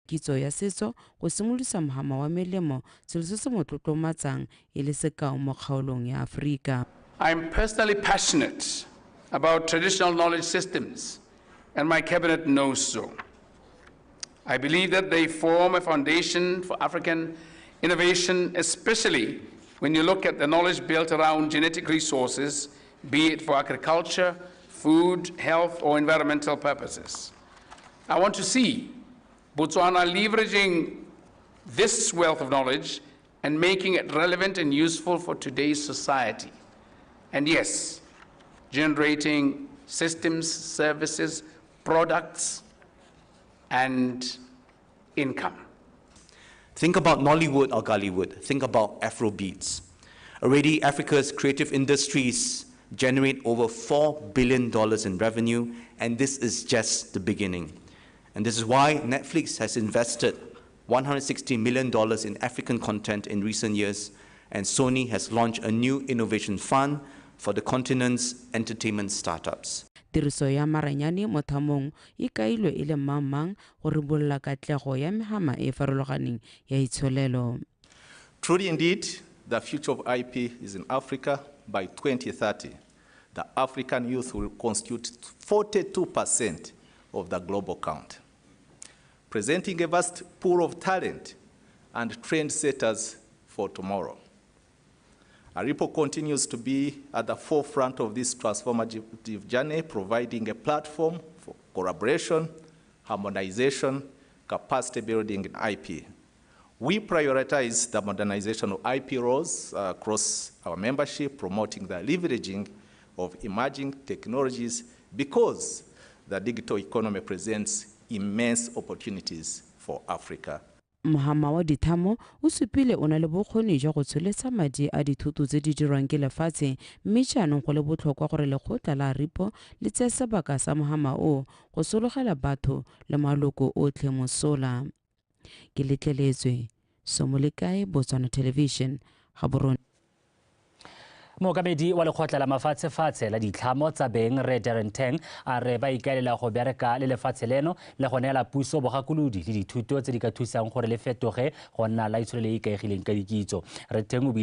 Kitso ya setso go simolodisa mohama wa melemo, selo se se mo tlotlomatsang e le sekao mo kgaolong ya Aforika. I'm personally passionate about traditional knowledge systems, and my cabinet knows so. I believe that they form a foundation for African innovation, especially when you look at the knowledge built around genetic resources, be it for agriculture, food, health, or environmental purposes. I want to see Botswana leveraging this wealth of knowledge and making it relevant and useful for today's society. And yes, generating systems, services, products, and income. Think about Nollywood or Ghallywood. Think about Afrobeats. Already, Africa's creative industries generate over $4 billion in revenue, and this is just the beginning. And this is why Netflix has invested $160 million in African content in recent years, and Sony has launched a new innovation fund for the continent's entertainment startups. Tiriso ya maranyane mo thamong e kailwe e le mang-mang go ribolola katlego ya mehama e farologaneng ya itsholelo. Truly indeed, the future of IP is in Africa. By 2030, the African youth will constitute 42% of the global count, presenting a vast pool of talent and trendsetters for tomorrow. ARIPO continues to be at the forefront of this transformative journey, providing a platform for collaboration, harmonization, capacity building in IP. We prioritize the modernization of IP laws across our membership, promoting the leveraging of emerging technologies because the digital economy presents immense opportunities for Africa. Mohama wa dithamo o supile o na le bokgoni jwa go tsholetsa madi a dithoto tse di dirwang ke lefatshe, mme jaanong go le botlhokwa gore lekgotla la ARIPO le tseye sebaka sa mohama o go sologela batho le maloko otlhe mosola. Ke letleletswe Somolekae, Botswana Television, Gaborone. Mookamedi wa lekgotla la mafatshefatshe la ditlhamo tsa beng re Darren Tang a re ba ikaelela go bereka le lefatshe leno le go neela puso bogakolodi le dithuto tse di ka thusang gore le fetoge go nna la itsholelo e ikaegileng ka dikitso. Re Tang o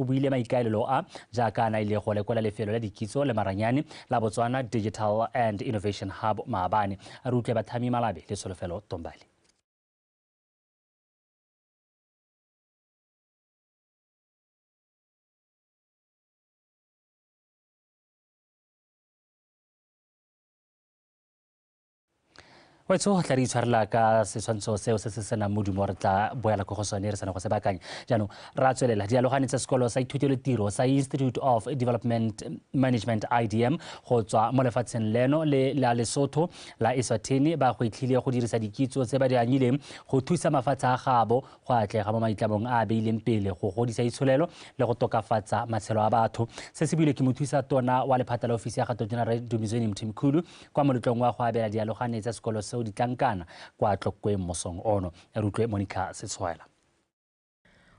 buile maikaelelo a jaaka a na ile go lekola lefelo la dikitso le maranyane la Botswana Digital and Innovation Hub maabane. A re utlwe Bathami Malabe le Solofelo Tombale. Wetso tla re itshwarela ka setshwantsho seo se se senang modumo, re tla boela ko go sone re sena go se baakanya. Jaanong ra tswelela. Dialogane tsa sekolo sa ithutelo tiro sa Institute of Development Management IDM go tswa mo lefatsheng leno le la Lesotho la Eswatini ba gwetlhile go dirisa dikitso tse ba di anyileng go thusa mafatshe a gabo go atlega mo maitlamong a a beileng pele go godisa itsholelo le go tokafatsa matshelo a batho. Se se buile ke mothusa tona wa lephata la ofisi ya ga Tona Rre Dumizweni Mthimkhulu kwa moletlong wa go abela dialogane tsa sekolo seo ditlankana kwa Tlokweng mosong ono. Re utlwe Monica Setshwaela.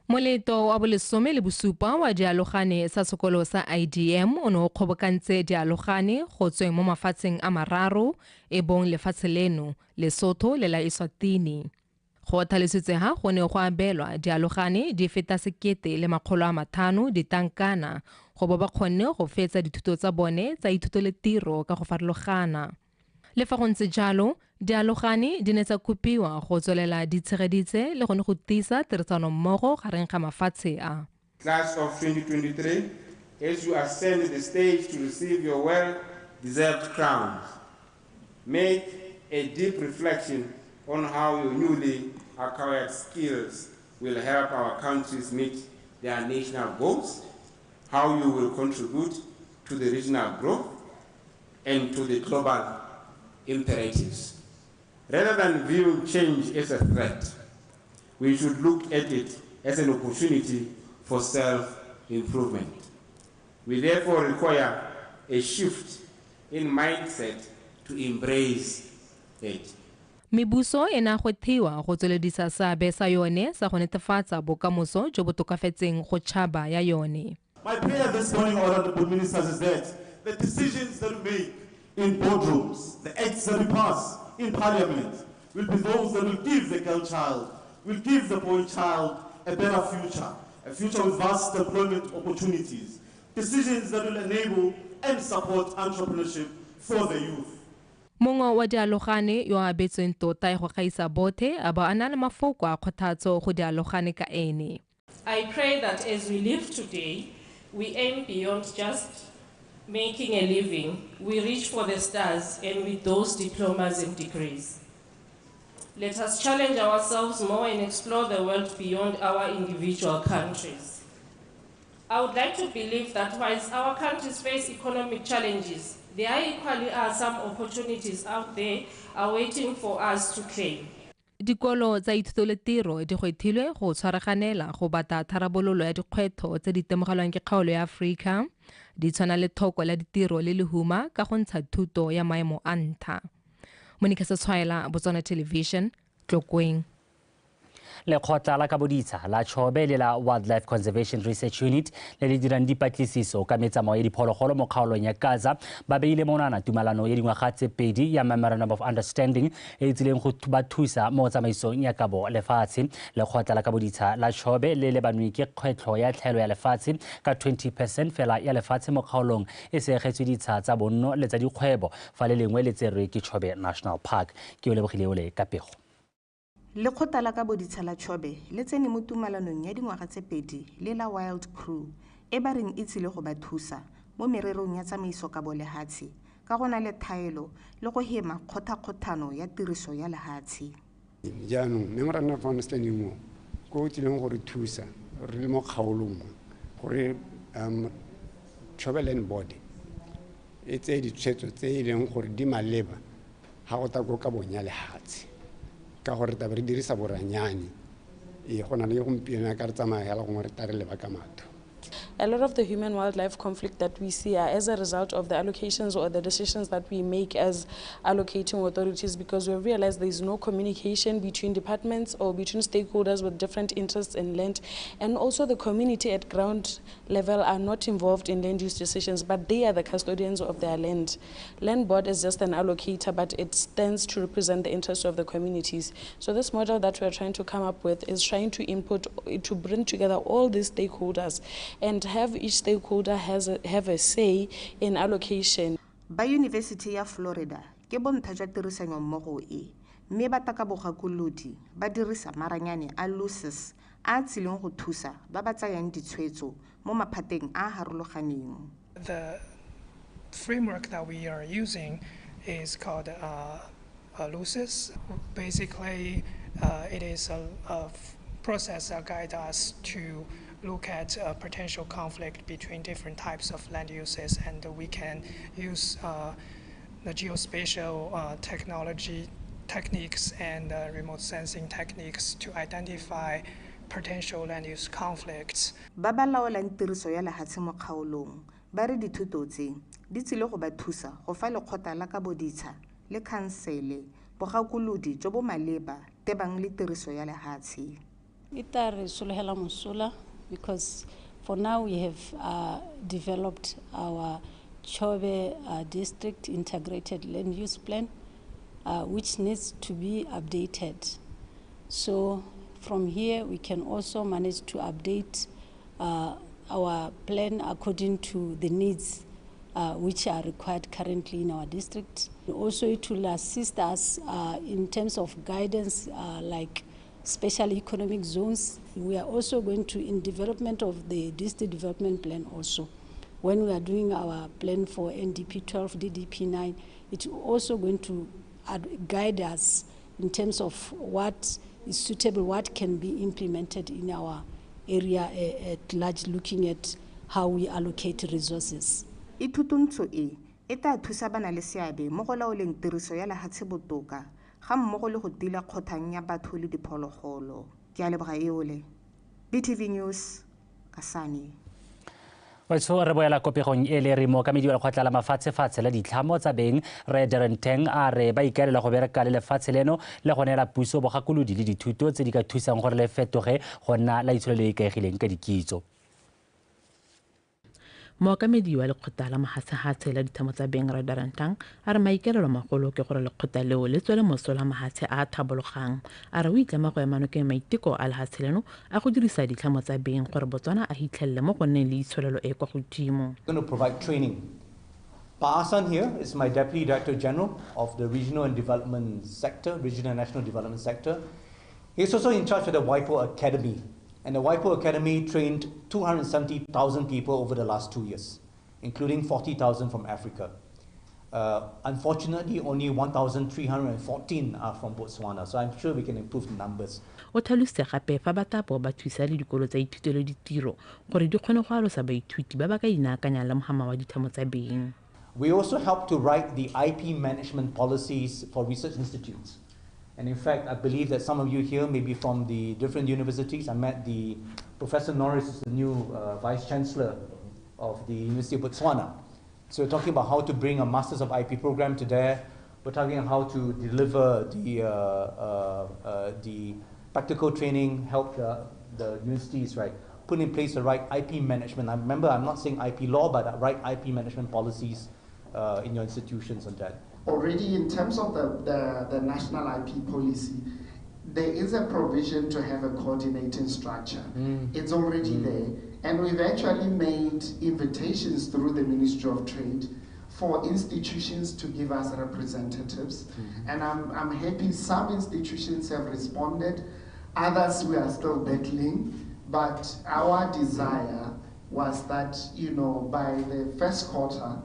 Moleto wa bolesome le bosupa wa dialogane sa sekolo sa IDM o ne o kgobokantse dialogane go tsweng mo mafatsheng a mararo e bong lefatshe leno, Lesotho le la Eswatini. Go tlhalositswe ha go ne go abelwa dialogane di feta 1500 ditankana go bo ba kgonne go fetsa dithuto tsa bone tsa ithuto le tiro ka go farologana. Le fa go ntse jalo, dialogane di ne tsa kopiwa go tswelela di tshegeditse le gone go tiisa tirisanommogo gareng ga mafatshe a. Class of 2023, as you ascend the stage to receive your well-deserved crowns, make a deep reflection on how your newly acquired skills will help our countries meet their national goals, how you will contribute to the regional growth and to the global imperatives. Rather than view change as a threat, we should look at it as an opportunity for self-improvement. We therefore require a shift in mindset to embrace it. Mebuso e na go thiwa go tsweledisa seabe sa yone sa go netefatsa bokamoso jo bo tokafetseng go tšhaba ya yone. My prayer this morning, Honorable Ministers, is that the decisions that we make in boardrooms, the acts that we pass in Parliament, will be those that will give the girl child, will give the boy child a better future, a future with vast employment opportunities, decisions that will enable and support entrepreneurship for the youth. Mongwe wa dialogane yo a abetsweng tota ya go gaisa bothe a ba a na le mafoko a kgothatso go dialogane ka ene. I pray that as we live today, we aim beyond just making a living. We reach for the stars and with those diplomas and degrees. Let us challenge ourselves more and explore the world beyond our individual countries. I would like to believe that whilst our countries face economic challenges, there equally are some opportunities out there awaiting for us to claim. Dikolo tsa ithuto le tiro di gwethilwe go tshwaraganela go batla tharabololo ya dikgwetlho tse di temogelwang ke kgaolo ya Aforika, di tshwana le thoko la ditiro le lehuma ka go ntsha thuto ya maemo a ntlha. Monica Setshwaela, Botswana Television, Tlokweng. Lekgotla la Kaboditsha la Chobe le la Wildlife Conservation Research Unit le le dirang dipatlisiso ka metsamao ya diphologolo mo kgaolong ya Kaza ba beile monwana tumalano ya dingwaga tse pedi ya Memorandum of Understanding e e tsileng go ba thusa mo tsamaisong ya kabo lefatshe. Lekgotla la Kaboditsha la Chobe le lebanwe ke kgwetlho ya tlhaelo ya lefatshe ka 20% fela ya lefatshe mo kgaolong e seegetswe ditsha tsa bonno le tsa dikgwebo fa le lengwe le tserwe ke Chobe National Park. Ke o lebogile ole ka pego. Lekgotla la Kaboditsha la Chobe le tsene mo tumalanong ya dingwaga tse pedi le la Wild Crew e ba reng e tsile go ba thusa mo mererong ya tsamaiso kabo lehatshe ka go na le thaelo le go hema kgothakgothano ya tiriso ya lehatshe. Jaanong memorandum of understanding mo ko o tsileng go re thusa re le mo kgaolong gore Chobe Land Board e tseye ditshwetso tse e leng gore di maleba ga go ta ko kabong ya lehatshe. Ka gore taba re dirisa boranyane e go na le gompieno ka re tsamaya hela gongwe re tare leba ka matho. A lot of the human-wildlife conflict that we see are as a result of the allocations or the decisions that we make as allocating authorities, because we realize there is no communication between departments or between stakeholders with different interests in land, and also the community at ground level are not involved in land use decisions, but they are the custodians of their land. Land board is just an allocator, but it stands to represent the interests of the communities. So this model that we are trying to come up with is trying to input, to bring together all these stakeholders and have each stakeholder have a say in allocation. Ba University ya Florida ke bontha jwa tirisanyo mmogo e mme ba taka bogakolodi ba dirisa maranyane a LUSIS a tsileng go thusa ba ba tsayang ditshwetso mo maphateng a harologaneng. The framework that we are using is called LUSIS. Basically, it is a process that guides us to look at a potential conflict between different types of land uses, and we can use the geospatial technology techniques and remote sensing techniques to identify potential land use conflicts. Ba ba laolang tiriso ya lehatshe mo kgaolong ba re dithuto tse di tsile go ba thusa go fa lekgotla la Kaboditsha le khansele bogakolodi jo bo maleba tebang le tiriso ya lehatshe. E tla re solegela mosola, because for now we have developed our Chobe District Integrated Land Use Plan, which needs to be updated. So from here we can also manage to update our plan according to the needs which are required currently in our district. Also it will assist us in terms of guidance, like special economic zones. We are also going to, in development of the district development plan also, when we are doing our plan for NDP 12, DDP 9, it's also going to guide us in terms of what is suitable, what can be implemented in our area at large, looking at how we allocate resources. Ithutuntsho e e tla thusa bana le seabe mo go laoleng tiriso ya lehatshe botoka ga mmogo le go tila kgothang ya batho le diphologolo. Ke a leboga eole. BTV News, Kasane. Batsho re boela kopegong e le re mookamedi wa lekgotla la mafatshefatshe la ditlhamo tsa beng re Darren Teng a re ba ikaelela go bereka le lefatshe leno le go neela puso bogakolodi le dithuto tse di ka thusang gore le fetoge go nna la itsholo le ikaegileng ka dikitso. Mookamedi wa lekgotla la mahatshehatshe la dithamo tsa beng Rre Darantang a re maikaelelo magolo ke gore lekgotla leo le tswele mosola mahatshe a a thabologang. A re o itlama go ema nokeng maiteko a lehatshe leno a go dirisa ditlhamo tsa beng gore Botswana a hitlhelele mo go nneng le itsholelo e kwa godimo. Going to provide training. Paasan here is my Deputy Director General of the Regional and Development Sector, Regional and National Development Sector. He's also in charge of the WIPO Academy. And the WIPO Academy trained 270,000 people over the last 2 years, including 40,000 from Africa. Unfortunately, only 1,314 are from Botswana, so I'm sure we can improve the numbers. O tlhalositse gape fa ba tla bo ba thusa le dikolo tsa ithuto le ditiro gore di kgone go alosa baithuti ba ba ka inaakanyang le mohama wa dithamo tsa beng. We also help to write the IP management policies for research institutes. And in fact, I believe that some of you here may be from the different universities. I met the Professor Norris, is the new Vice Chancellor of the University of Botswana. So we're talking about how to bring a Masters of IP program to there. We're talking about how to deliver the practical training, help the universities, right, put in place the right IP management. I remember, I'm not saying IP law, but the right IP management policies in your institutions on that. Already in terms of the national IP policy, there is a provision to have a coordinating structure. It's already there. And we've actually made invitations through the Ministry of Trade for institutions to give us representatives. And I'm happy some institutions have responded, others we are still battling, but our desire was that, you know, by the first quarter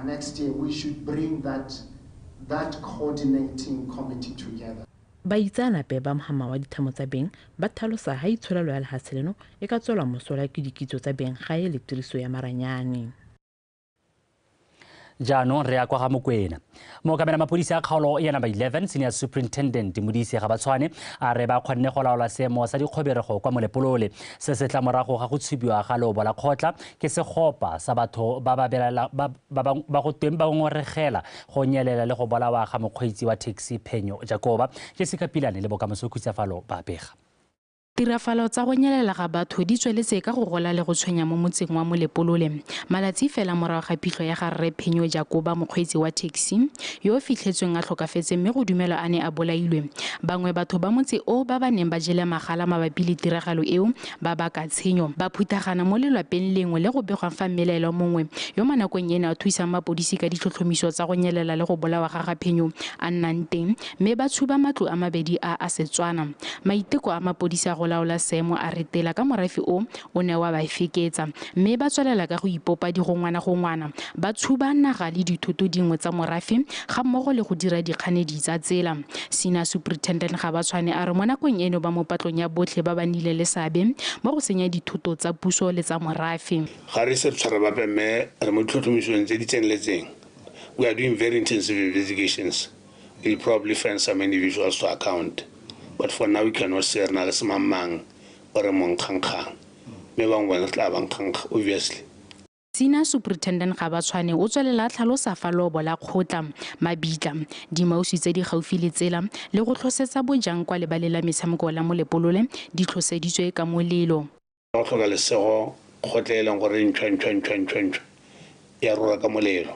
next year, we should bring that coordinating committee together. Baitseanape ba mohama wa dithamo tsa beng ba tlhalosa ha itsholelo ya lehatshe leno e ka tswelwa mosola ke dikitso tsa beng gae le tiriso ya maranyane. Jaanong re ya kwa ga Mokwena. Mookamela mapodisi a kgaolo ya number 11 Senior Superintendent Modise Gabatshwane a re ba kgonne go laola seemo sa dikgoberego kwa Molepolole. Se se tla morago ga go tshubiwa ga leobo la kgotla ke segopa sa batho ba ba go tweng ba ngongoregela go nyelela le go bolawa ga mokgweetsi wa taxi Phenyo Jakoba. Jessica Pilane le Bokamoso Khutsafalo ba bega. Tirafalo tsa go nyelela ga batho di tsweletse ka go gola le go tshwenya mo motseng wa Molepolole. Malatsi fela morago ga phitlho ya ga Rre Phenyo Jakoba, mokgweetsi wa taxi yo o fitlhetsweng a tlhokafetse mme go dumelwa a ne a bolailwe. Bangwe batho ba motse o ba ba neng ba jele magala mabapi le tiragalo eo ba baka tshenyo ba phuthagana mo lelwapeng lengwe le go begwang fa mmelaelwa mongwe yo mo nakong eno a thusang mapodisi ka ditlhotlhomiso tsa go nyelela le go bolawa ga ga Phenyo a nnang teng, mme ba tshuba matlo a mabedi a a Setswana. Maiteko a mapodisi a go laola seemo a retela ka morafe o o ne wa ba feketsa, mme ba tswelela ka go ipopa digongwana-gongwana ba tshuba naga le dithoto dingwe tsa morafe ga mmogo le go dira dikganedi tsa tsela. Senior Superintendent Gabatshwane a re mo nakong eno ba mo patlong ya botlhe ba ba nnile le seabe mo go senya dithoto tsa puso le tsa morafe. Ga re se re tshwara bape mme re mo ditlhotlhomisong tse di tseneletseng. We are doing very intensive investigations. We'll probably find some individuals to account. But for now, we cannot say re na le semangmang or monkgankgang. Mme bangwe bone re tla bankgankga, obviously. Senior Superintendent Gabatshwane o tswelela a tlhalosa fa leobo la kgotla, mabitla, dimausi tse di gaufi le tsela le go tlhosetsa bojang kwa lebaleng la metshameko la Molepolole di tlhoseditswe ka molelo. Go tlhoka lesego kgotla e leng gore ntšhwa ya rora ka molelo,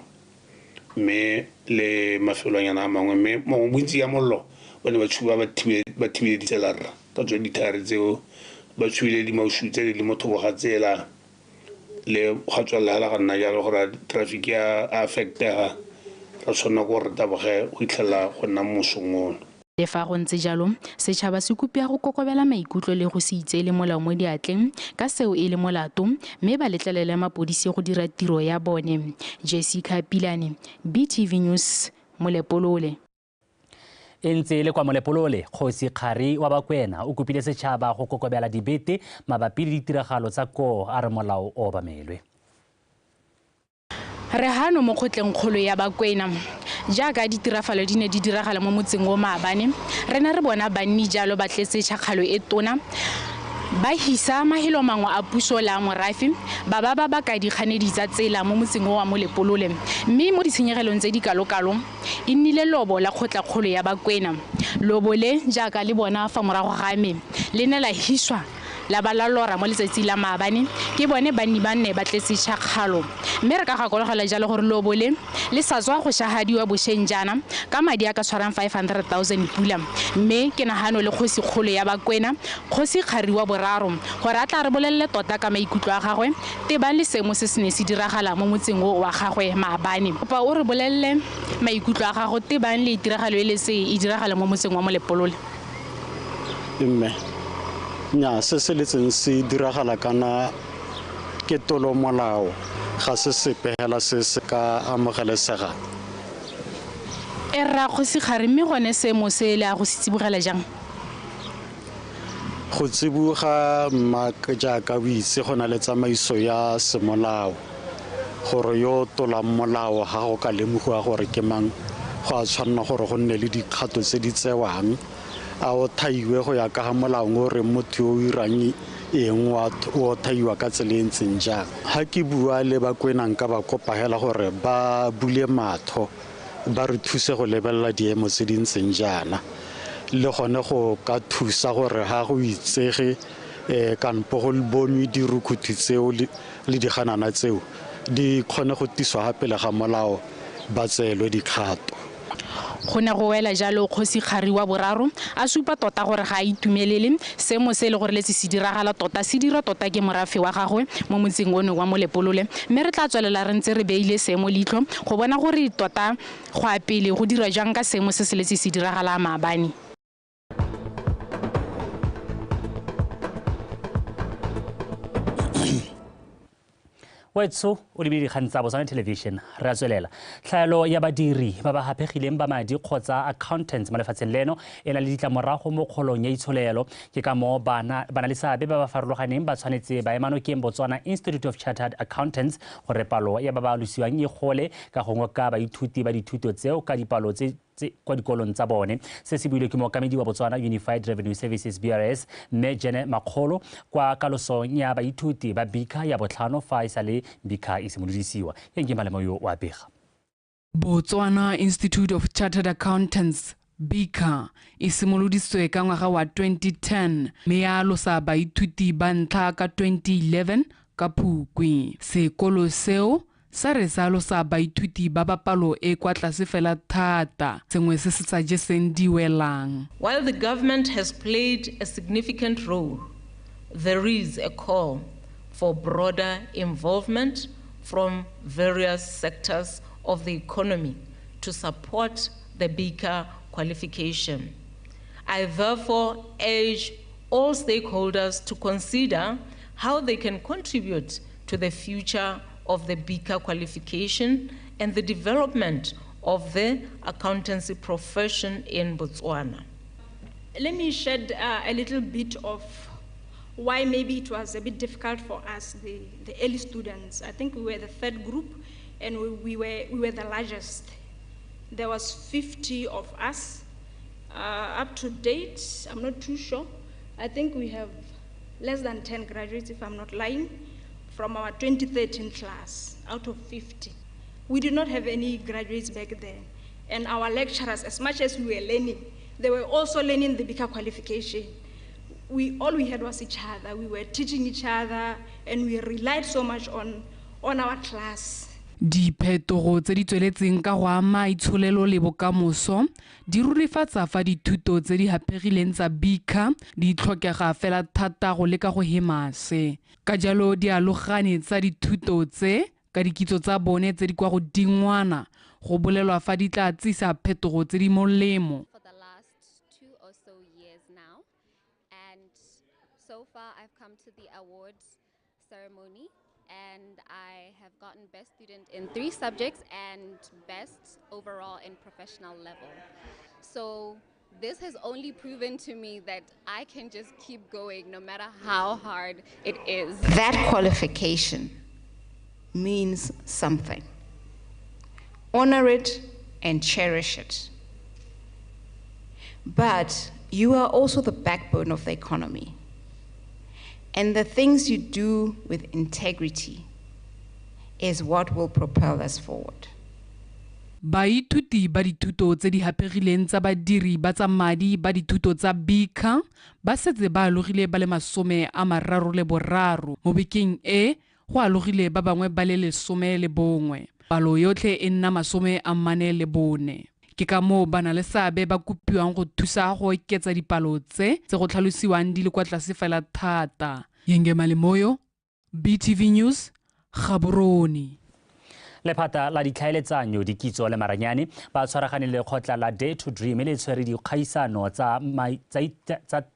mme le mafelonyana a mangwe, mme mongwe bontsi ya mollo ba ne ba tshuba ba thibile ditsela rra ka tsone dithare tseo, ba tshubile dimausu tse di le mo thoko ga tsela le ga tswelela hela ga nna jalo gore traffic ya affectega, ra tshwanela ke gore re taboge go itlhela go nna mosong ono. Le fa go ntse jalo, setšhaba se kopiwa go kokobela maikutlo le go se itseele molao mo diatleng ka seo e le molato, mme ba letlelele mapodisi go dira tiro ya bone. Jessica Pilane, BTV News, Molepolole. E ntse e le kwa Molepolole, Kgosi Kgari wa Bakwena o kopile setšhaba go kokobela dibete mabapi le ditiragalo tsa koo, a re molao o obamelwe. Re hano mo kgotleng kgolo ya Bakwena. Jaaka ditirafalo di ne di diragala mo motseng o maabane, re ne re bona banni jalo ba tletse tšhakgalo e tona, ba hisa mahelo mangwe a puso le a morafe, ba ba ba ka dikganedi tsa tsela mo motseng o wa Molepolole. Mme mo ditshenyegelong tse di kalokalo e nnile lobo la kgotlakgolo ya Bakwena. Lobo le jaaka le bona fa morago ga me le ne la hiswa la ba la lora mo letsatsi la maabane ke bone banni ba nne ba tletse tšhakgalo. Mme re ka gakologela jalo gore lobo le le sa tswa go šahadiwa bošeng jaana ka madi a ka tshwarang 500,000 pula. Mme ke nagano le kgosikgolo ya Bakwena, Kgosi Kgari wa Boraro, gore a tla re bolelele tota ka maikutlo a gagwe tebang le seemo se se ne se diragala mo motseng o wa gagwe maabane. Kopa o re bolelele maikutlo a gago tebang le tiragalo e le se e diragala mo motseng wa Molepolole. Mme nya se se letseng se diragala kana ke tolo molao ga se sepe hela se se ka amogelesegang. E rra Kgosi Kgari, mme gone seemo se le a go se tsibogela jang? Go tsiboga mma jaaka o itse go na le tsamaiso ya semolao gore yo tolang molao ga go ka lemogiwa gore ke mang, go a tshwanna gore go nne le dikgato tse di tsewang, a o thaiwe go ya ka ga molao o reng motho yo o irang eng o thaiwa ka tsela e ntseng jang. Ga ke bua le Bakwenang ka ba kopa hela gore ba bule matho ba re thuse go lebelela diemo tse di ntseng jaana, le gone go ka thusa gore ga go itsege kampo go bonwe dirukhuthi tseo le diganana tseo di kgone go tiswa ga pele ga molao ba tseelwe dikgato. Go ne go wela jalo Kgosi Kgari wa Boraro a supa tota gore ga a itumelele seemo se e le gore letse se diragala tota se dira tota ke morafe wa gagwe mo motseng ono wa Molepolole. Mme re tla tswelela re ntse re beile seemo leitlho go bona gore tota go a pele go dirwa jang ka seemo se se letse se diragala maabane. Wetso o lebile dikgang tsa Botswana Television. Re a tswelela. Tlhaelo ya badiri ba ba haphegileng ba madi kgotsa accountants mo lefatsheng leno e na le ditlamorago mo kgolong ya itsholelo. Ke ka moo bana le seabe ba ba farologaneng ba tshwanetse ba ema nokeng Botswana Institute of Chartered Accountants gore palo ya ba ba alosiwang e gole ka gongwe ka baithuti ba dithuto tseo ka dipalo tse kwa dikolong tsa bone. Se se builwe ke mookamedi wa Botswana Unified Revenue Services BRS mme Jene Makgolo kwa kalosong ya baithuti ba BICA ya botlhano fa e sale BICA e simolodisiwa. Eng ke Malemo yo o a bega. Botswana Institute of Chartered Accountants BICA e simolodisitswe ka ngwaga wa 2010 mme ya alosa baithuti ba ntlha ka 2011 ka Phukwi. Sekolo seo sa re sa alosa baithuti ba ba palo e kwa tlase fela thata, sengwe se se sa jeseng di welang. While the government has played a significant role, there is a call for broader involvement from various sectors of the economy to support the BICA qualification. I therefore urge all stakeholders to consider how they can contribute to the future of the BICA qualification and the development of the accountancy profession in Botswana. Let me shed a little bit of why maybe it was a bit difficult for us, the early students. I think we were the third group, and we were the largest. There was 50 of us. Up to date, I'm not too sure. I think we have less than 10 graduates, if I'm not lying, from our 2013 class, out of 50. We did not have any graduates back then. And our lecturers, as much as we were learning, they were also learning the BICA qualification. All we had was each other. We were teaching each other, and we relied so much on our class. Diphetogo tse di tsweletseng ka go ama itsholelo le bokamoso di rurifatsa fa dithuto tse di haphegileng tsa BICA di tlhokega fela thata go leka go hema se. Ka jalo dialogane tsa dithuto tse ka dikitso tsa bone tse di kwa godingwana go bolelwa fa di tla tsisa phetogo tse di molemo. So far I've come to the awards ceremony and I have gotten best student in 3 subjects and best overall in professional level. So this has only proven to me that I can just keep going no matter how hard it is. That qualification means something. Honor it and cherish it. But you are also the backbone of the economy. And the things you do with integrity is what will propel us forward. Baithuti ba dithuto tse di hapegileng tsa badiri ba tsa madi ba dithuto tsa BICA ba setse ba alogile ba le 33. Mo bekeng e go alogile ba bangwe ba le 11. Palo yotlhe e nna 44. Ke ka moo ba na le seabe ba kopiwang go thusa go oketsa dipalo tse go tlhalosiwang di le kwa tlase fela thata. Yenge Malemoyo, BTV News, Gaborone. Lephata la ditlhaeletsanyo, dikitso le maranyane ba tshwaragane le lekgotla la Dare to Dream le tshwere dikgaisano tsa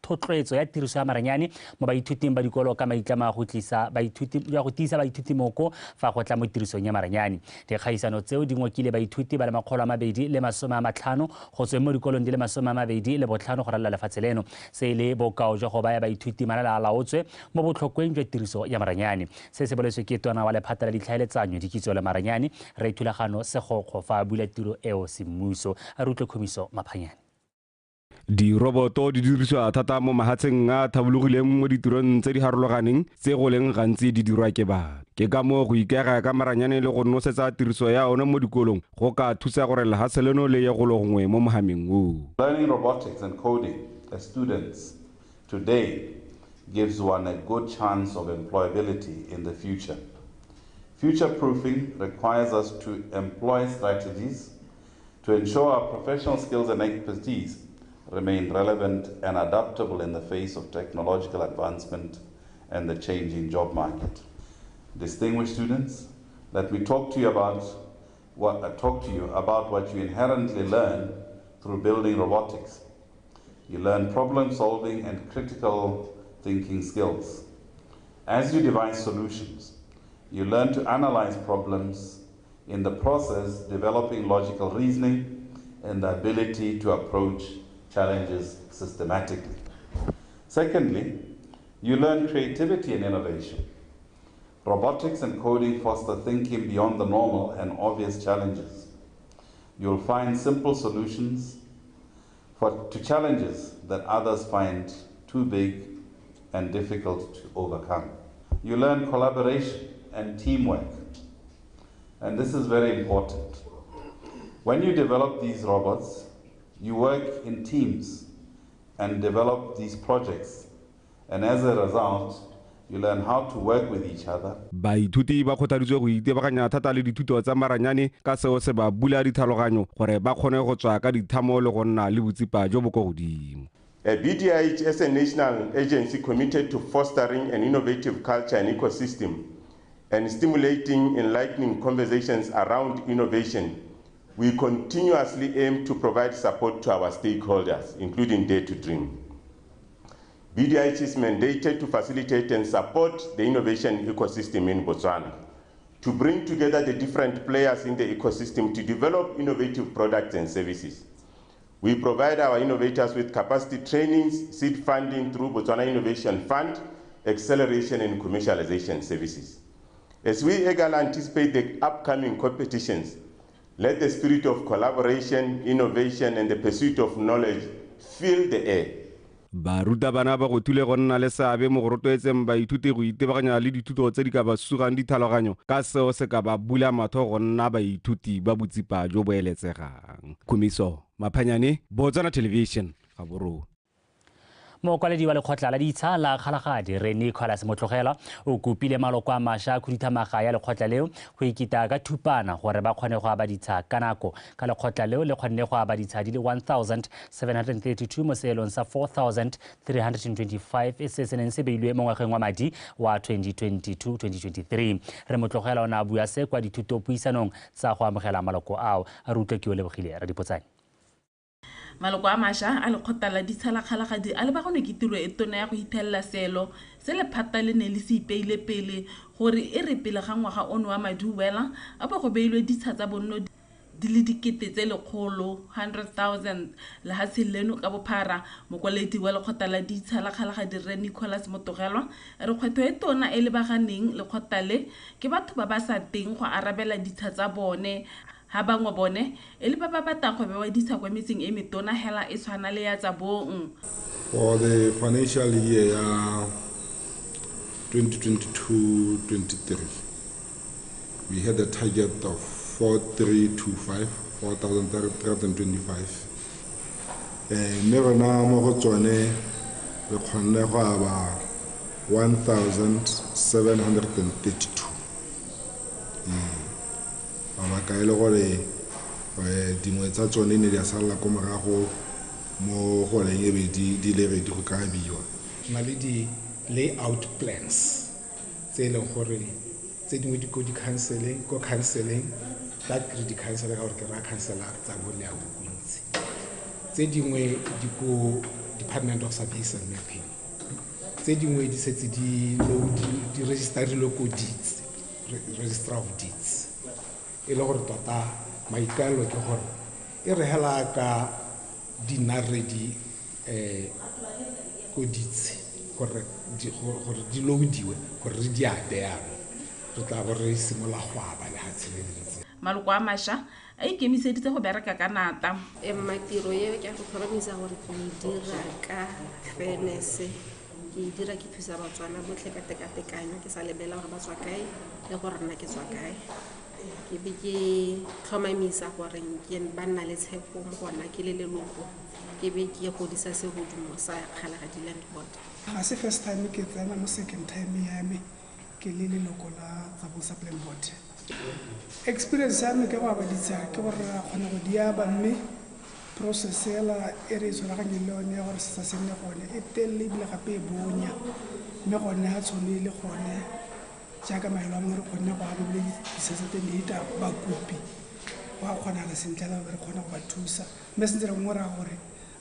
thotloetso ya tiriso ya maranyane mo baithuting ba dikolo ka maitlamo a go tiisa baithuti moko fa go tla mo tirisong ya maranyane. Dikgaisano tseo di ngokile baithuti ba le 250 go tsweng mo dikolong di le 25 go ralala lefatshe leno. Se le bokao jwa go baya baithuti malala a laotswe mo botlhokweng jwa tiriso ya maranyane. Se se boletswe ke tona wa lephata la ditlhaeletsanyo, dikitso le maranyane Re Thulagano Segokgo fa a bula tiro eo semmuso. A re utlwe Khumiso Maphanyane. Diroboto di dirisiwa thata mo mahatsheng a thabologileng mo ditirong tse di harologaneng tse go leng gantsi di dirwa ke batho. Ke ka moo go ikaega ka maranyane le go nosetsa tiriso ya one mo dikolong go ka thusa gore lehatshe leno le ye golo gongwe mo mohameng oo. Learning robotics and coding as students today gives one a good chance of employability in the future. Future-proofing requires us to employ strategies to ensure our professional skills and expertise remain relevant and adaptable in the face of technological advancement and the changing job market. Distinguished students, let me talk to you about what you inherently learn through building robotics. You learn problem solving and critical thinking skills. As you devise solutions, you learn to analyze problems, in the process developing logical reasoning and the ability to approach challenges systematically. Secondly, you learn creativity and innovation. Robotics and coding foster thinking beyond the normal and obvious challenges. You'll find simple solutions to challenges that others find too big and difficult to overcome. You learn collaboration and teamwork. And this is very important. When you develop these robots, you work in teams and develop these projects. And as a result, you learn how to work with each other. Baithuti ba kgothaditswe go itebaganya thata le dithuto tsa maranyane ka seo se ba bula ditlhaloganyo gore ba kgone go tswa ka dithamo le go nna le botsipa jo bo ko godimo. BDIH as a national agency committed to fostering an innovative culture and ecosystem and stimulating enlightening conversations around innovation, we continuously aim to provide support to our stakeholders, including Dare to Dream. BDIH is mandated to facilitate and support the innovation ecosystem in Botswana, to bring together the different players in the ecosystem to develop innovative products and services. We provide our innovators with capacity trainings, seed funding through Botswana Innovation Fund, acceleration and commercialization services. As we eagerly anticipate the upcoming competitions, let the spirit of collaboration, innovation, and the pursuit of knowledge fill the air. Barutabana ba go thule go nna le seabe mo go rotloetseng baithuti go itebaganya le dithuto tse di ka ba sugang ditlhaloganyo ka seo se ka ba bula matho go nna baithuti ba botsipa jo bo eletsegang. Khumiso Maphanyane, Botswana Television, Gaborone. Mokwaledi wa lekgotla la ditsha la Kgalagadi Re Nicholas Motlogela o kopile maloko a mašwa a khuduthamaga ya lekgotla leo go ikita ka thupana gore ba kgone go aba ditsha ka nako. Ka lekgotla leo le kgonne go aba ditsha di le 1732 mo seelong sa 4325 se se neng se beilwe mo ngwageng wa madi wa 2022-2023. Re Motlogela o ne a bua se kwa dithutopuisanong tsa go amogela maloko ao. A re utlwe ke o lebogile Radipotsane. Maloko a mašwa a lekgotla la ditsha la Kgalagadi a lebaganwe ke tiro e tona ya go ithelela seelo se lephata le ne le se ipeile pele gore e re pele ga ngwaga ono wa madi o wela a bo go beilwe ditsha tsa bonno di le 100,000 lehatsheng leno ka bophara. Mokwaledi wa lekgotla la ditsha la Kgalagadi Rre Nicholas Motogelwa re kgwetlho e tona e lebaganeng lekgotla le ke batho ba ba sa teng go arabela ditsha tsa bone, ha bangwe bone e le ba ba batlang go bewa ditsha kwa metseng e metona hela e tshwana le ya Tsabong. For the financial year 2022-23, we had a target of 4325 4,325. Mme rona mo go tsone re kgonne go aba 1,732. Mabaka e le gore dingwe tsa tsone ne di a salla ko morago mo goreng e be di le ready go ka abiwa. Na le di layout plans tse e leng gore tse dingwe di ko di-counseling, ko counseling tla kry di-council ka gore ke raya councilor tsa bo le bontsi. Tse dingwe di ko Department of Surveys and Mapping, tse dingwe di setse di registerilwe ko deeds, Registrar of Deeds. E le gore tota maikaelelo ke gore e re hela ka di nna ready ko deeds gore di loadiwe gore re di abe jaanong, re tla bo re simolola go aba lehatshe le le ntse. Maloko a mašwa a ikemiseditse go bereka ka nata. Mma tiro e ke a go tlhomamisa gore ke e dira ka fairness, ke e dira ke thusa Batswana botlhe ka tekatekanyo, ke sa lebela gore ba tswa kae le gore nna ke tswa kae. Ke be ke tlhomamisa gore ke ba nna le tshepo mo go nna ke le leloko, ke be ke godisa serodumo sa Kgalagadi Land Board. Ga se first time ke tsena, mo second time ya me ke le leloko la Tsabong Sub-Plan Board. Experience ya me ka go aba ditsha ke gore ra kgona go di aba, mme process ela e re e tshwaraganyeng le yone ya gore setsha se nne gone e telele ebile gape e bonya, mme gone ga tšhono e le gone jaaka maelo a mangwe re kgonne go aba ebile ditsha tsa teng di eta bakopi go a kgonagala sentle la re kgona go ba thusa, mme sentse re ngora gore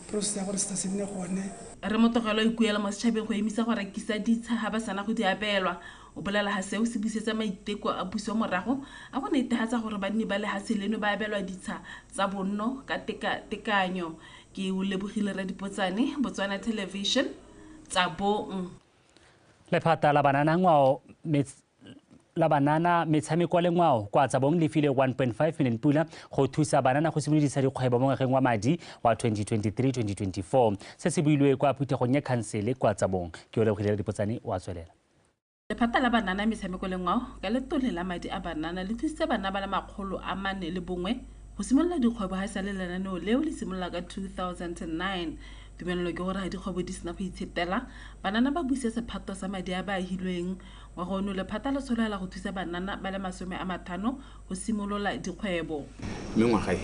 process ya gore setsha se nne gone. Re Motogelo ikuela mo setšhabeng go emisa go rekisa ditsha ga ba sana go di abelwa. O bolela ha seo se busetsa maiteko a puso morago a go netefatsa gore banni ba lehatshe leno ba abelwa ditsha tsa bonno ka tekanyo. Ke o lebogile Radipotsane, Botswana Television, Tsabong. Lephata la banana ngwao la banana metshameko le ngwao kwa Tsabong le file 1.5 million pula go thusa banana go simolodisa dikgwebo mo ngwageng wa madi wa 2023-2024. Se se builwe kwa phuthegong ya khansele kwa Tsabong. Ke o lebogile Radipotsane, wa tswelela. Lephata la banana metshameko le ngwao ka letole la madi a banana le thusitse bana ba le 401 go simolola dikgwebo ga e sale lenaneo leo le simolola ka 2009. Tumelelo ke gore ga dikgwebo di sena go itshetela, banana ba buse sephato sa madi a ba ahilweng. Ngwaga ono lephata le tshologela go thusa banana ba le 50 go simolola dikgwebo. Mme ngwaga e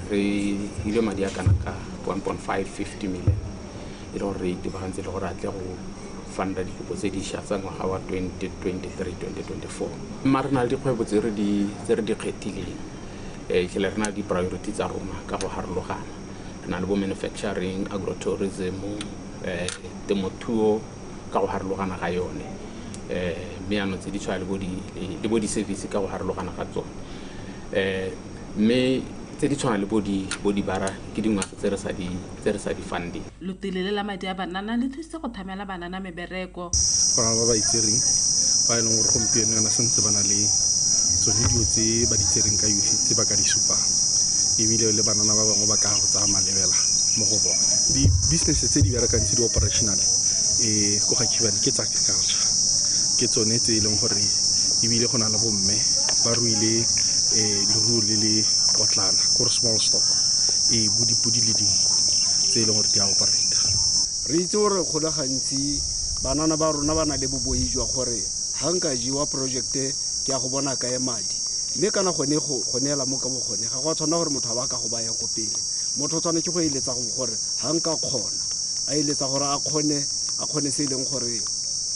re hile madi a kana ka 1.550 million e le gore re itebagantse le gore a tle go funda dikopo tse dišwa tsa ngwaga wa 2023-2024. Mma re na le dikgwebo tse re di kgethileng, tlhele re na le di-priority tsa rona ka go harologana. Re na le bo manufacturing, agrotourism, temothuo ka go harologana ga yone, mme jaanong tse di tshwana le bo di-service ka go harologana ga tsone, mme tse di tshwana le bo dibara ke dingwe tse re sa di funding. Lotelele la madi a banana le thusitse go thamela banana mebereko. Go na le ba ba itsereng ba e leng gore gompieno yana santse ba na le tsone dilo tse ba di tsereng ka youth tse ba ka di supang, ebile le banana ba bangwe ba ka go tsaya malebela mo go bone. Di-business tse di berekang tse di operational ko ga Khibane ke tsa agriculture, ke tsone tse e leng gore ebile go na le bomme ba ruile leruo le le potlana kore small stock, bo dipodi le dinku tse e leng gore di a operate. Re itse gore go le gantsi banana ba rona ba na le boboi jwa gore ga nka jewa project ke ya go bona kae madi, mme kana gone go neela mo ka bogone ga go a tshwanela gore motho a ba ka go baya ko pele. Motho o tshwanetse go eletsa gore ga nka kgona, a eletsa gore a kgone se e leng gore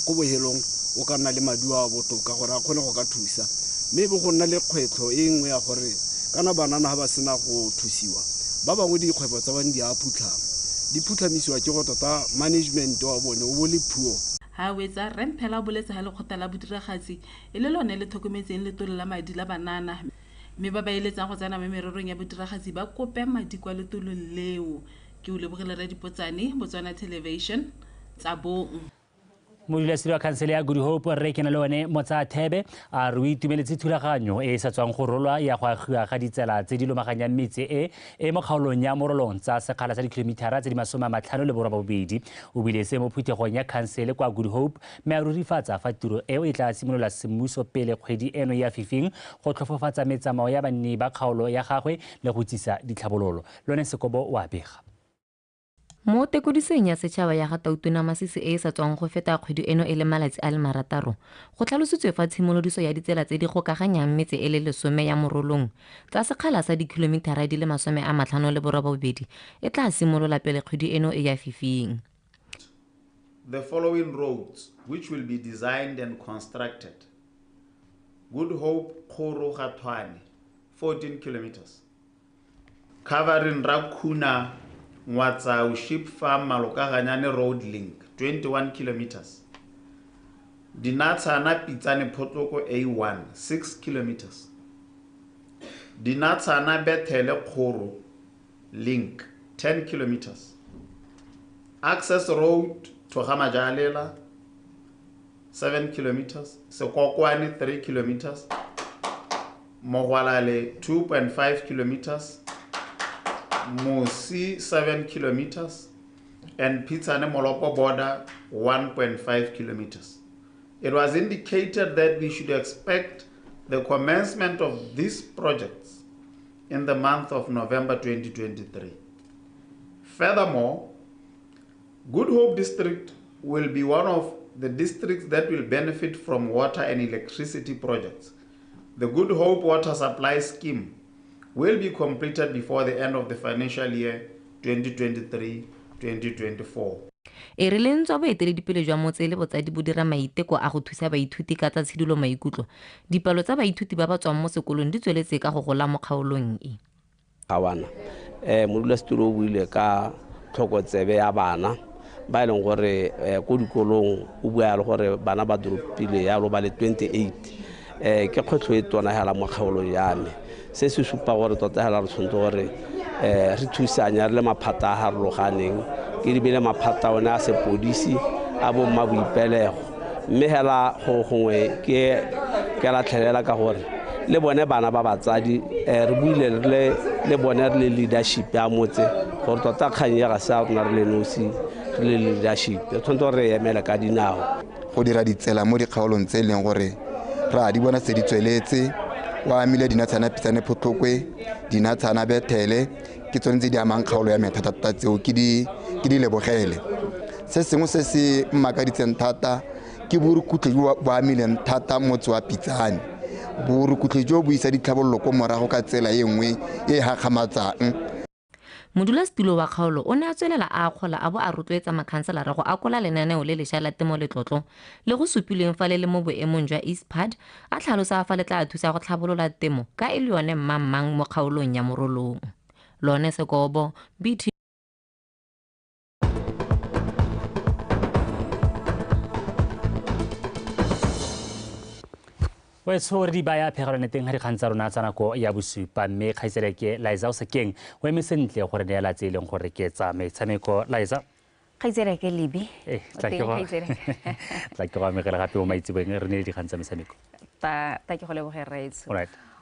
ko bohelong o ka nna le maduo a botoka gore a kgone go ka thusa. Mme bo go nna le kgwetlho e nngwe ya gore kana banana ga ba sena go thusiwa, ba bangwe dikgwebo tsa bone di a phutlhama, di phutlhamisiwa ke go tota management wa bone o bo le puo. Ha wetsa Remphela o boletse ha lekgotla la bodiragatsi e le lone le tlhokometseng letole la madi la banana, mme ba ba eletsang go tsena mo mererong ya bodiragatsi ba kope madi kwa letolong leo. Ke o lebogile Radipotsane, Botswana Television, Tsabong. Modulasetulo wa khansele ya Good Hope rre Kenalone Motsathebe a re o itumeletse thulaganyo e e sa tswang go rolwa ya go agiwa ga ditsela tse di lomaganyang metse e e mo kgaolong ya Morolong tsa sekgala sa dikilomitara tse di 58. O buile se mo phuthegong ya khansele kwa Good Hope mme a rurifatsa fa tiro eo e tla simolola semmuso pele kgwedi eno ya fifing go tlhofofatsa metsamao ya banni ba kgaolo ya gagwe le go tsisa ditlhabololo. Lone Sekobo o a bega. Mo tekodisong ya setšhaba ya ga Tautona Masisi e e sa tswang go feta kgwedi eno e le malatsi a le 6, go tlhalositswe fa tshimolodiso ya ditsela tse di gokaganyang metse e le 10 ya Morolong tsa sekgala sa dikilomitara di le 58 e tla simolola pele kgwedi eno e ya fifing. The following roads which will be designed and constructed: Good Hope Kgoro Gathwane 14 kilometers, covering Rakuna Ngwatsau Sheep Farm Malokaganyane Road Link 21 kilometers, Dinatsana Pitsane Photloko A1 6 kilometers, Dinatsana Bethele Kgoro Link 10 kilometers, Access Road to Gamajalela 7 kilometers, Sekokwane 3 kilometers, Mogwalale 2.5 kilometers, Musi 7 kilometers, and Pitsane Molopo border 1.5 kilometers. It was indicated that we should expect the commencement of these projects in the month of November 2023. Furthermore, Good Hope District will be one of the districts that will benefit from water and electricity projects. The Good Hope Water Supply Scheme will be completed before the end of the financial year 2023-2024. E re le ntswa boeteledipele jwa motse le botsadi bo dira maiteko a go thusa baithuti ka tsa tshidilo maikutlo, dipalo tsa baithuti ba ba tswang mo sekolong di tsweletse ka go gola mo kgaolong e. Gawana modulasetulo o buile ka tlhokotsebe ya bana ba e leng gore ko dikolong o bua yalo gore bana ba dropile yalo ba le 28. Ke kgwetlho e tona hela mo kgaolong ya me. Se se supa gore tota hela re tshwanetse gore re thusanya re le maphata a harologaneng, ke dibele maphata one a sepodisi a bomma boipelego, mme hela go gongwe ke latlhelela ka gore le bone bana ba batsadi re buile re le bone re le leadership ya motse gore tota kgang ya ga se a rona re le nosi, re le leadership re tshwanetse gore re emele ka dinao. Go dira ditsela mo dikgaolong tse e leng gore re a di bona tse di tsweletse, wa amile Dinatsana Pitsane Photlokwe, Dinatsana Bethele, ke tsone tse di amang kgaolo ya me thata tseo ke di lebogele. Se sengwe se se mmakaditseng thata ke borukutlhi jo bo amileng thata motse wa Pitsane. Borukutlhi jo bo isa ditlhabololo ko morago ka tsela e nngwe e e gakgamatsang. Modulasetulo wa kgaolo o ne a tswelela a akgola a bo a rotloetsa makhanselara go akola lenaneo le lešwa la temo letlotlo le go supilweng fa le le mo boemong jwa ISPAD, a tlhalosa fa le tla thusa go tlhabolola temo ka e le yone mmangmang mo kgaolong ya Morolong. Lone Sekobo, BT. Wetsho re di baya phegelwane teng ga dikgang tsa rona tsa nako ya bosupa, mme kgaitsedi ke Liza Osekeng o eme sentle gore neela tse e leng gore ke tsa metshameko. Liza. Kgaitsedi ke Lebi. Tla ke go amegela gape mo maitseboeng re ne le dikgang tsa metshameko. Ta ke go leboge rraetsho.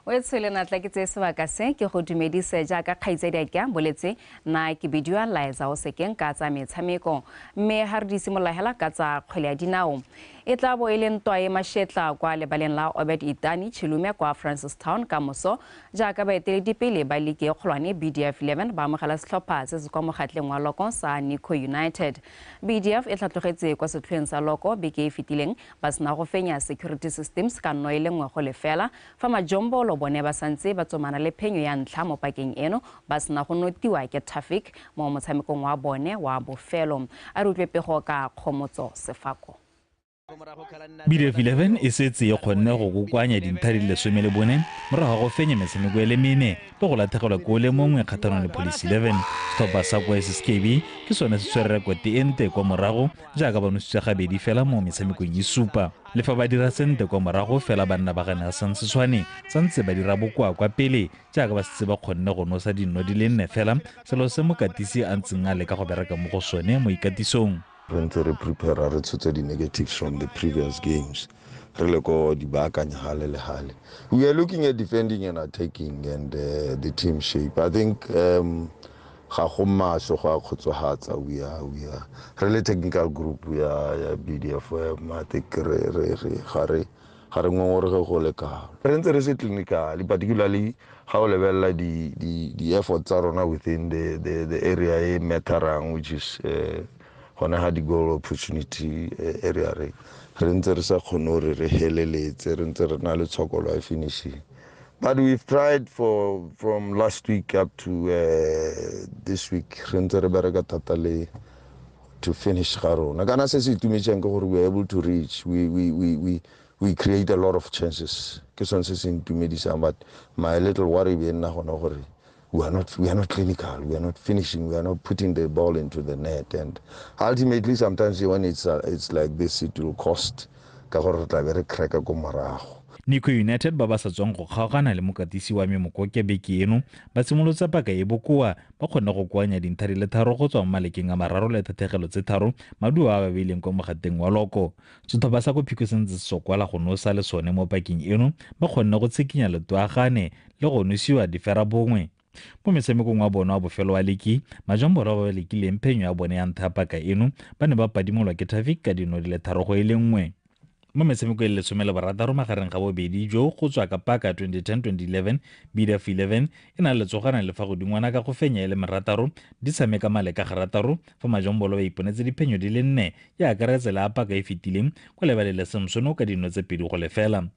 Wetsho le natla ke tseye sebaka se ke go dumedise jaaka kgaitsedi a ke a boletse na ke bidiwa Liza Osekeng ka tsa metshameko, mme ga re di simolola hela ka tsa kgwele ya dinao. E tla bo e le ntwa e mašetla kwa lebaleng la Obed Itani Chilume kwa Francistown ka moso, jaaka baeteledipele ba liki e kgolwane BDF 11 ba amogela setlhopha se se kwa mogatleng wa Loko sa Nico United. BDF e tlhatlogetse kwa setlhoeng sa Loko beke e fetileng ba sena go fenya Security Systems ka 1-0, fa Majombolo bone ba santse ba tsomana le phenyo ya ntlha mo pakeng eno ba sena go notiwa ke Traffic mo motshamekong wa bone wa bofelo. A re utlwe pego ka Kgomotso Sefako. BDF 11 e setse e kgonne go kokoanya dintlha di le 14 morago ga go fenya metshameko e le mene le go latlhegelwa ke o le mongwe kgatlhanong le Police 11. Setlhopha sa kwa SSKB ke sone se tshwere rekote e nte kwa morago jaaka ba nositswe gabedi fela mo metshamekong e supa. Le fa ba dira sentle kwa morago fela banna ba ga Nelson Seswane santse ba dira bokoa kwa pele jaaka ba setse ba kgonne go nosa dinno di le 4 fela, selo se mokatisi a ntseng a leka go bereka mo go sone mo ikatisong. Re ntse re prepare re tshotse di-negatives from the previous games, re le ko di baakanya hale le hale. We are looking at defending and attacking and the team shape. I think ga go maswe, go a kgotsofatsa. We are re le technical group ya BDFM, I think re ga re ngongorege go le kalo. Re ntse re se clinical, particularly ga o lebelela di effort tsa rona within the area e matterang, which is gone ga di-goal opportunity area. Re ntse re sa kgone gore re heleletse, re ntse re na le tshokolo ya finishing, but we've tried for from last week up to this week. Re ntse re bereka thata le to finish ga rona. Kana se se itumetseng ke gore we are able to reach, we create a lot of chances. Ke sone se se ntumedisang, but my little worry be nna gone gore we are not clinical, we are not finishing, we are not putting the ball into the net, and ultimately sometimes when it's like this, it will cost ka gore re tla be re cracka ko morago. Nico United ba ba sa tswang go kgaogana le mokatisi wa me Mokoke beke eno ba simolotse paka e bokoa, ba kgonne go koanya dintlha di le 3 go tswa mo malekeng a 3 le tatlhegelo tse 3, maduo a ba beileng kwa mogateng wa loko. Setlhopha sa ko Phiko sentse se sokola go nosa le sone mo pakeng eno, ba kgonne go tshikinya letoagane le go nosiwa 0-1 mo metshamekong wa bone wa bofelo wa liki. Majomboro ba ba lekileng phenyo ya bone ya ntlha ya paka eno ba ne ba padimolwa ke Traffic ka dino di le 3-1 mo metshameko e le 16 magareng ga bobedi jo go tswa ka paka 2010-2011. BDF 11 e na le letsogana le fa godingwana ka go fenya e le merataro di tshameka maleka garataro, fa Majombolo ba iponetse diphenyo di le 4 e akaretsa le a paka e fetileng kwa lebaleng la Samsono ka dino tse 2-0.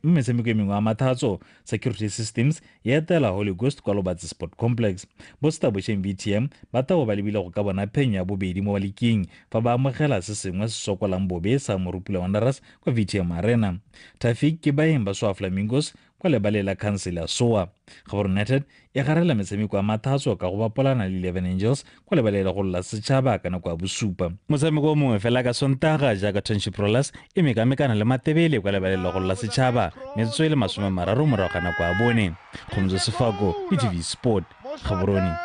Mme metshameko e mengwe ya mathatso, Security Systems e etela Holy Ghost kwa Lobatse Sport Complex. Bosta bošeng VTM ba tabo ba lebile go ka bona phenyo ya bobedi mo baliking fa ba amogela se sengwe se sokolang bobe sa Morupula Wanderers kwa VTM Arena. Traffic ke baeng ba Soa Flamingos kwa lebaleng la Council ya Soa. Gaborone United e garela metshameko ya mathatso ka go bapolana le Eleven Angels kwa lebaleng la go la setšhaba ka nako ya 7. Motshameko o mongwe fela ka Sontaga, jaaka Township Rollers e mekamekana le Matebele kwa lebaleng la go la setšhaba metsotso e le 30 morago ga nako ya 4. Kgomotso Sefako, BTV Sport, Gaborone.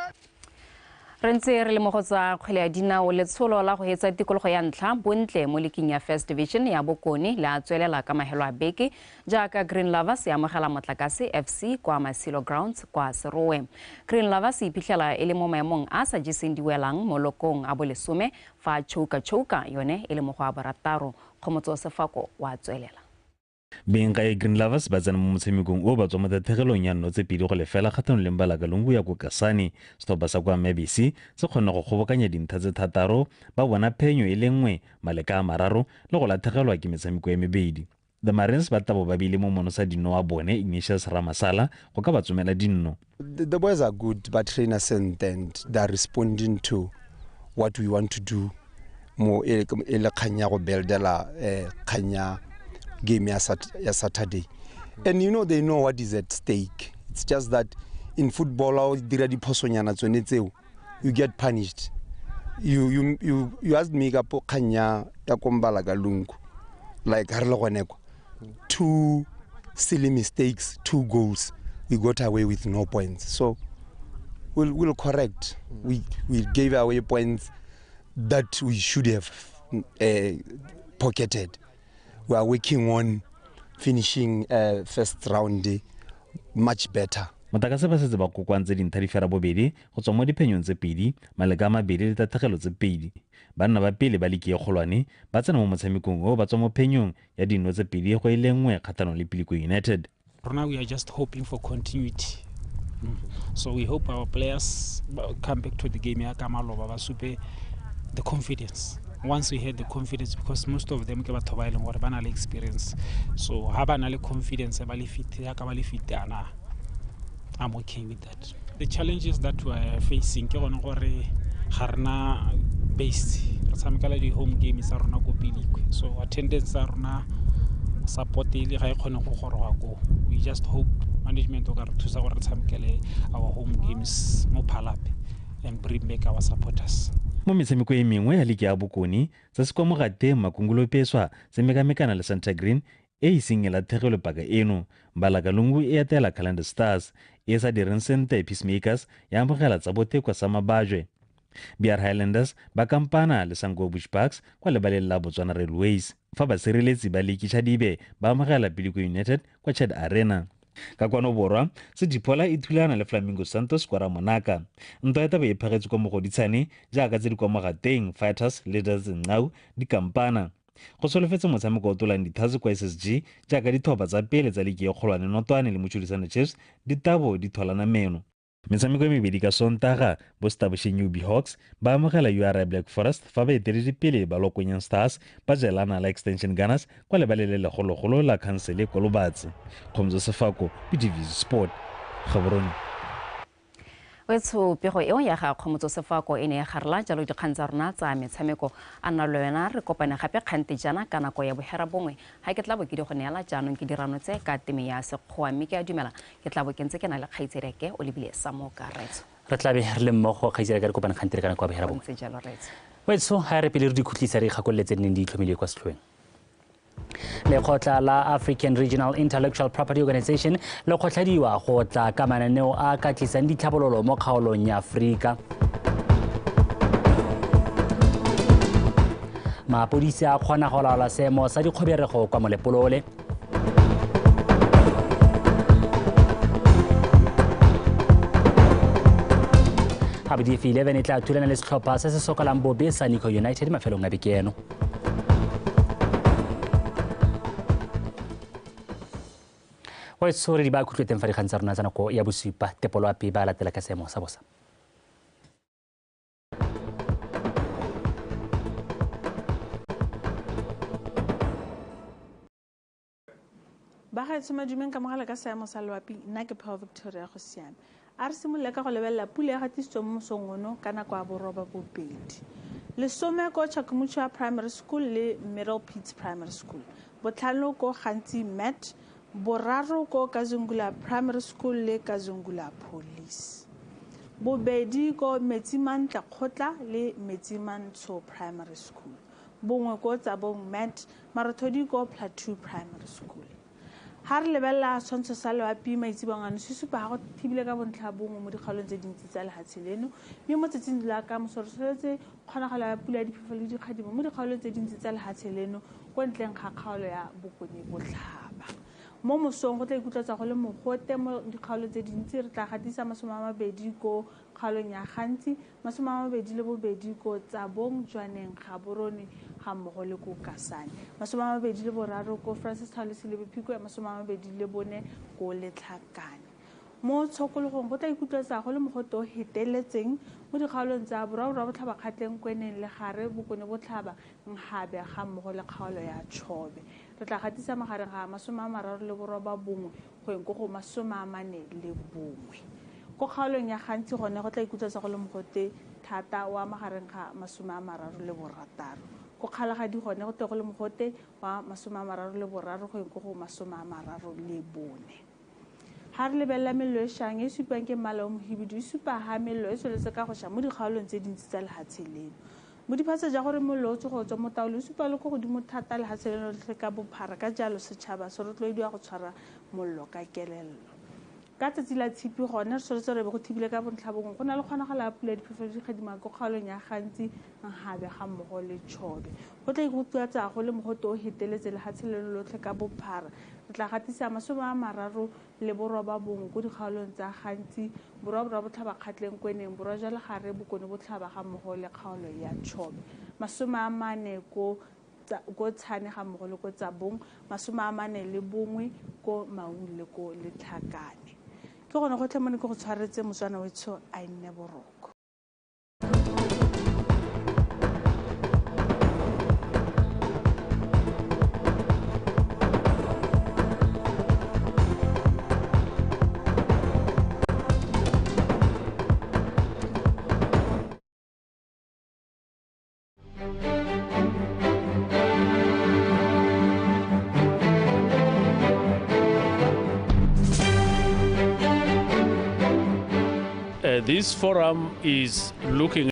Re ntse re le mo go tsa kgwele ya dinao. Letsholo la go hetsa tikologo ya ntlha bontle mo liking ya First Division ya Bokone le a tswelela ka mahelo a beke, jaaka Green Lovers e amogela Motlakase FC kwa Masilo Grounds kwa Serowe. Green Lovers e iphitlhela e le mo maemong a sa jeseng diwelang mo lokong a bolesome, fa Choka Choka yone e le mo go a 6. Kgomotso Sefako wa tswelela. Beng gae Green Lovers ba tsena mo motshamekong o ba tswa mo tatlhegelong ya 0-2 kgatlhanong le Mbalakalungu ya ko Kasane. Setlhopha sa kwa Mabc se kgonne go kgobokanya dintlha tse 6, ba bona phenyo e le 1, maleka a 3 le go latlhegelwa ke metshameko e mebedi. The Marines ba tabo ba bile mo monosa dino wa bone Ignatius Ramasala go ka ba tsomela dinno. The boys are good, but trainers and they are responding to what we want to do mo e le kgang ya go buildela kgang ya game ya Saturday. And they know what is at stake. It's just that in football, o dira diphosonyana tsone tseo, you get punished. You asked me ka kgang ya kombala ka lungu, like ha re le gone kwa, two silly mistakes, two goals, we got away with no points. So we'll correct. We gave away points that we should have pocketed. We are working on finishing first round much better. Motlakase ba setse ba kokoantse dintlha di 8 go tswa mo diphenyong tse 2, maleka a 2 le tatlhegelo tse 2. Banna ba pele ba liki e kgolwane ba tsena mo motshamekong o ba tswa mo phenyong ya 2-1 kgatlhanong le Piliko United. Rona, we are just hoping for continuity. So we hope our players come back to the game ya ka maloba, ba supe the confidence. Once we had the confidence, because most of them ke batho ba e leng gore ba na le experience, so ha ba na le confidence, ba le fit ya ka ba le fit ana, I'm okay with that. The challenges that we are facing ke gone gore ga rena base, re tshamekela di-home game tsa rona ko Pilikwe, so attendance ya rona, support e le ga e kgone go goroga ko. We just hope management o ka re thusa gore re tshamekele our home games mo Phalape and bring back our supporters. Mo metshameko e mengwe ya liki ya Bokone, tsa se kwa mogateng Makungulopeswa se mekamekana le Santa Green e iseng e latlhegelwe paka eno. Balakalungu e etela Calendar Stars e sa direng sente. Peacemakers ya amogela tsa bote kwa sa Mabajwe. BR Highlanders ba kampana le Sanko Bush Bucks kwa lebaleng la Botswana Railways, fa basireletsi ba liki Chadibe ba amogela Piliko United kwa Chad Arena. Ka kwano borwa, Sedipola e thulana le Flamingo Santos kwa Ramonaka. Ntwa ya taba e phagetse kwa Mogoditshane jaaka tse di kwa Mogateng, Fighters le Dazengau di kampana. Go solofetse motshameko o tolang dithatse kwa SSG jaaka ditlhopha tsa pele tsa liki e kgolwane Notwane le Mochudisane Chiefs di tabo di tholana meno. Metshameko e mebedi ka Sontaga, bo Staboshe Newbie Hawks ba amogela URI Black Forest fa baeteledipele ba Lokonyang Stars ba jelana la Extension Gunners kwa lebaleng le legologolo la Khansele kwa Lobatse. Kgomotso Sefako, BTV Sport, Gaborone. Wetsho pego eo ya ga Kgomotso Sefako e ne ya garela jalo dikgang tsa rona tsa metshameko. A nna le wena re kopane gape kgante jaana ka nako ya 9:30 ga ke tla bo ke di go neela jaanong ke dirano tse ka teme ya Sekgowa, mme ke a dumela ke tla bo ke ntse ke na le kgaitsereke o lebile Samoka Retso. Re tla be re le mmogo kgaitsereke, re kopane kgante ka nako ya 9:30. Ntse jalo Retso. Wetsho ga re pele re dikhutlisa re ikgakololetse neng di itlhomile kwa setlhoeng. Lekgotla la African Regional Intellectual Property Organization le kgotlhadiwa go tla ka mananeo a ka tlisang ditlhabololo mo kgaolong ya Aforika. Mapodisi a kgona go laola seemo sa dikgoberego kwa Molepolole. BDF 11 e tla thulana le setlhopha se se sokolang bobe sa Nico United mafelong a beke eno. Wetsho re di ba khutlwe teng fa dikgang tsa rona tsa nako ya 7 tepolo ape ba latela ka seemo sa bosa. Ba gaetsho madumeng ka mogala ka seemo sa loapi, nna ke Pearl Victoria go siame. A re simolole ka go lebelela pula ya gatisitsweng mo mosong ono ka nako ya 8:30. 10 ko Chakumuchwa Primary School le Middle Pitts Primary School. 5 ko Gantsi Mat, 3 ko Kazungula Primary School le Kazungula Police. 2 ko Metsimantla Kgotla le Metsimantsho Primary School. 1 ko Tsabong Mat, Marothodi ko Plateau Primary School. Ha re lebelela tshwantsho sa loapi maitsebong ano se supa ga go thibile ka bontlha bongwe mo dikgaolong tse dintsi tsa lehatshe leno, mme mo tsatsing la ka moso re soletse kgonagalo ya pula ya diphefo le dikgadimo mo dikgaolong tse dintsi tsa lehatshe leno ko ntleng ga kgaolo ya Bokone Botlhaba. Mo mosong go tla ikutlwetsa go le mogote mo dikgaolong tse dintsi, re tla gatisa 20 ko kgaolong ya Gantsi, 22 ko Tsabong, Jwaneng, Gaborone ga mmogo le ko Kasane, 23 ko Francistown le Selebi Phikwe, 24 ko Letlhakane. Mo tshokologong go tla ikutlwetsa go le mogote o heteletseng mo dikgaolong tsa Borwa, Borwa Botlhaba, Kgatleng, Kweneng, Legare, Bokone Botlhaba, Nhabe ga mmogo le kgaolo ya Chobe. Re tla gatisa magareng ga 39 go yeng ko go 41. Ko kgaolong ya Gantsi gone go tla ikutlwetsa go le mogote thata wa magareng ga 36. Ko Kgalagadi gone go tle go le mogote wa 33 go yeng ko go 34. Ha re lebelela mello e šang e supang ke mmala o mohibidu, e supa ha mello e tsweletse ka go ša mo dikgaolong tse dintsi tsa lehatshe leno. Mo diphatsa ja gore mollo o tsogo tswa mo taolong e supa le ko godimo thata lehatshe leno le ka bophara, ka jalo setšhaba se rotloediwa go tshwara mollo ka kelello. Ka tsatsi la Tshipi gone re soletse re be go thibile ka bontlha bongwe, go na le kgonagalo ya pula ya diphefo le dikgadima ko kgaolong ya Gantsi, Nhabe ga mmogo le Chobe. Go tla ikutlwetsa go le mogote o heteletse lehatshe leno lotlhe ka bophara. Re tla gatisa 39 ko dikgaolong tsa Gantsi, Borwa, Borwa Botlhaba, Kgatleng, Kweneng, Borwa jwa Legare, Bokone Botlhaba ga mmogo le kgaolo ya Chobe. 40 ko Tshane ga mmogo le ko Tsabong, 41 ko Maung le ko Letlhakane. Ke gone gotlhe mo ne ke go tshwaretse Motswana wetsho a nne boroko. This forum is looking